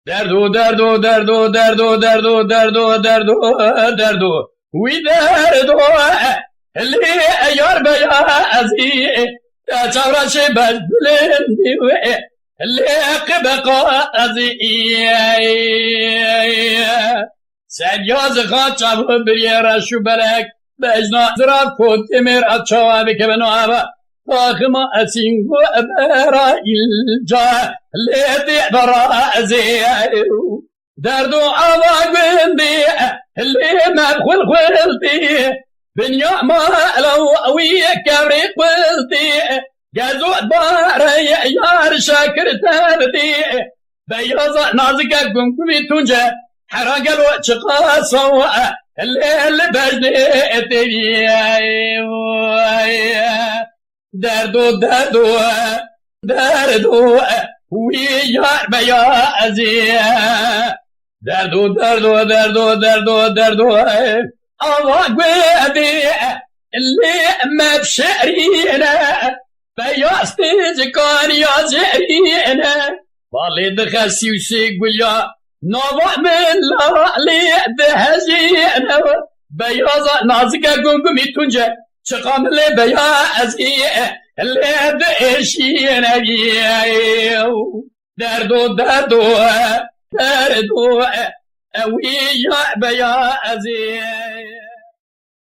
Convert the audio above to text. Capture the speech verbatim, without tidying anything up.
Derdo, derdo, derdo, derdo, derdo, derdo, derdo, derdo. Wî derdo, lê yar be ya ezî, te çavra çê bej bilindî wê, lê qibeqa ezî. Serya zixan çav biriye reş û belek, bejna zirav kotê mêr a çawa bikeve nava. Taxima esîngo ebera ilca, lê dê bera ezê. Derdo ava gundê, lê me xulxultê. Dinya ma elew wî kevrê xultê. Gezo bare yar şakir tevdê. Beyaza nazike gumgumî tunce. Hera gelo çiqa sawa, lê li bejnê tevî. Derdo, derdo, derdo, wî yar be ya ezî. Derdo, derdo, derdo, derdo, derdo, ava guedê, lê me şerîne, beyaz têcikan ya cerîne. Balê dixe sî û sê gulya, nava min lalê dihejîne. Beyaza nazike gumgumî tunce, çiqa min lê beya ezî, lê diêşîne. Derdo, derdo, derdo, ewî ya beya ezî.